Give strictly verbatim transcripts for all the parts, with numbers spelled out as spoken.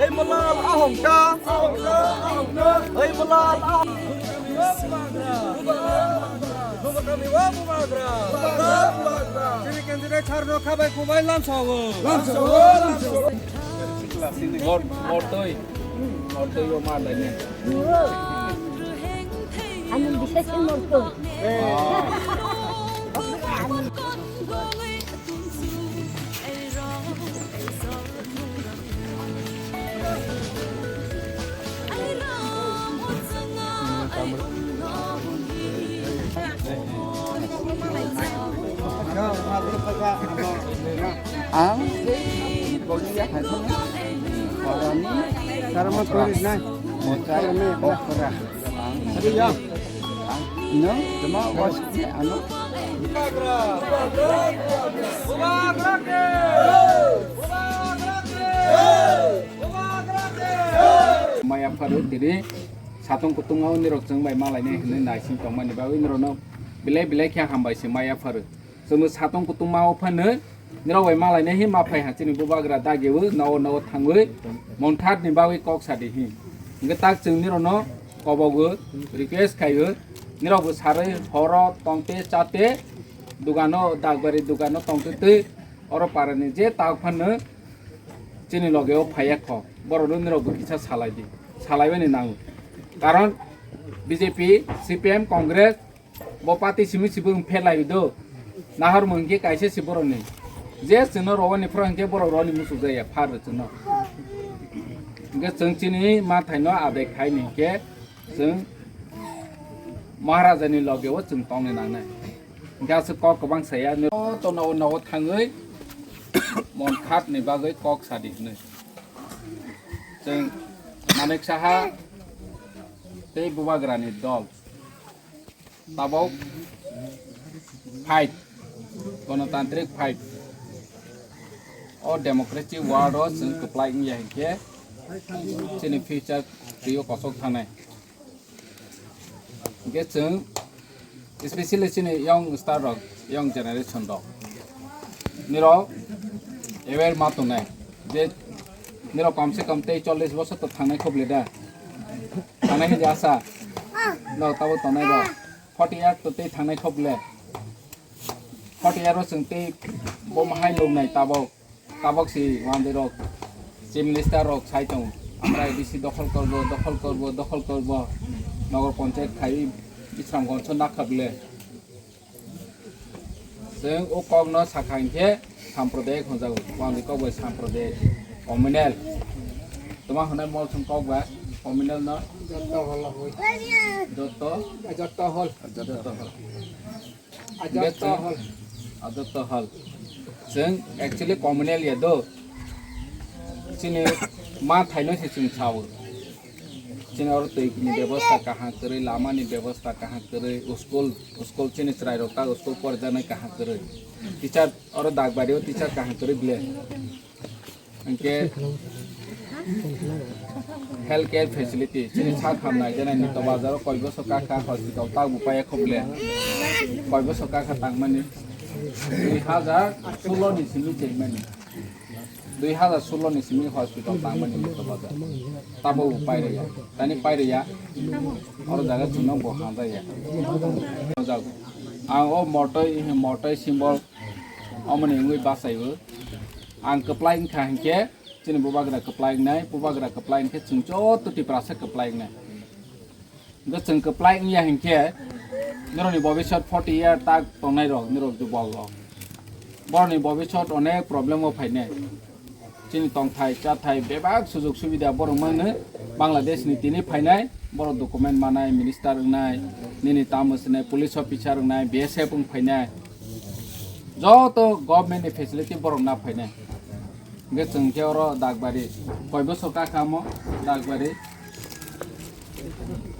Hei malal ahong ka. Hei malal ahong. Bubagra. Bubagra. Bubagra. Sini candidate sarno khabai khubai lamsawo. Lamsawo, lamsawo. Mor-, mortoi. Mortoi o ma dai ne. Ani bisai sin mortoi. Ang bawli ya hai thang parani karma kori nai. Mocha okra. Ang no cuma was ano. Maya pharu tini satong kutung o nirok chwng bai malainai hinwi naising tongmani bagwi nirokno belai belai khe hambai se maya pharu. Chwngno satong kutung ma o phano nirok bai malainai hi ma phai ha chini bubagra dagi o nao nao thangwi monthat ni bagwi kok sadi hi. Hingke tak chwng nirokno kobogo request khaio nirok bo sarwi horo tongte chate dugano dagbari dugano tongte twi oro parani je tak phano chini loge o phaiya kho borok no nirok bo kisa salai di salai bani nango karon B J P, C P M, Congress Bo party simi sibo wng phelai do. Nahar mo hingke kaisa si borok ni. Je chwngno rowani phoro hingke borok rowani muchuk jaya phar chwngno. Hingke chwng chini ma thaino adai khai ni hingke chwng Maharaja ni loge o chwng tongni nangnai. Hingke aswk kok kwbang saya ni to nogo nogo thangwi mon khat ni bagwi kok sadi hinwi. Chwng Manik Saha tei Bubagra ni dol. Tabok fight, gonotantrik fight. O democracy world o chwng kwplai wngya hinkhe chini future twiyo kosok thanai. Hinkhe chwng especially chini young star rok, young generation rok nirok aware ma tongnai je nirok komse kom tei chollish bosor to thangnai khobole da. Thangnai hinwi asa. No, tabok tongnai ba. Forty year to tei thangnai khobole. Forty year o chwng tei bo mahai nuknai tabok. Tabok si wande rok. Chief minister rok sai tong. Amra A D C dokhol korbo, dokhol korbo, dokhol korbo. Nogor panchayat khai Islamganj o nakha bole. Chwng o kokno sakha hinkhe samprodayak hwnjago, wngni kok bai samprodayak, communal. Toma hwnai mol chwng kok bai communal no? Jotto hol. Jotto? Jotto hol. Jotto hol. Jotto hol. Jotto hol. Chwng actually communal ya do. Chini ma thaino se chwng sao. Chini oro twi ni bebosta kaham kwrwi, lama ni bebosta kaham kwrwi, school, school chini chwrai rok ta school porijaknai kaham kwrwi. Teacher oro Dakbari o teacher kaham kwrwi ble. Hinkhe health care facility chini sak hamnai jena ni to bazar o koi bosor kakha hospital ta bo paya kho ble. Koi bosor kakha tangmani dui hazar solo ni simi chaimani. Dui hazar solo ni simi hospital tangmani muto baja. Tabo bo pairaya. Tani pairaya. Oro jaga chwngno bo hamjaya. Ang o motoi, motoi symbol omoni wngwi bachaibo. Ang kwplai wngkha hinkhe chini bubagra kwplai wngnai, bubagra kwplai hinkhe chwng joto Tiprasa kwplai wngnai. Hwnkhe chwng kwplai wngya hinkhe norokni bobiswt forty year tak tongnai rok norok jubok rok. Borokni bobiswt onek problem o phainai. Chini tongthai chathai bebak sujok subida borok mangno Bangladesh ni tini phainai borok document manai minister wngnai nini tamo swnai police officer wngnai B S F wng phainai. Joto government ni facility borok na phainai. Hwnkhe chwng khe oro Dakbari koi bosor ka kha omo Dakbari?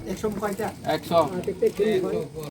Ekso koita? Ekso. Ah, tek tek khe ni koi.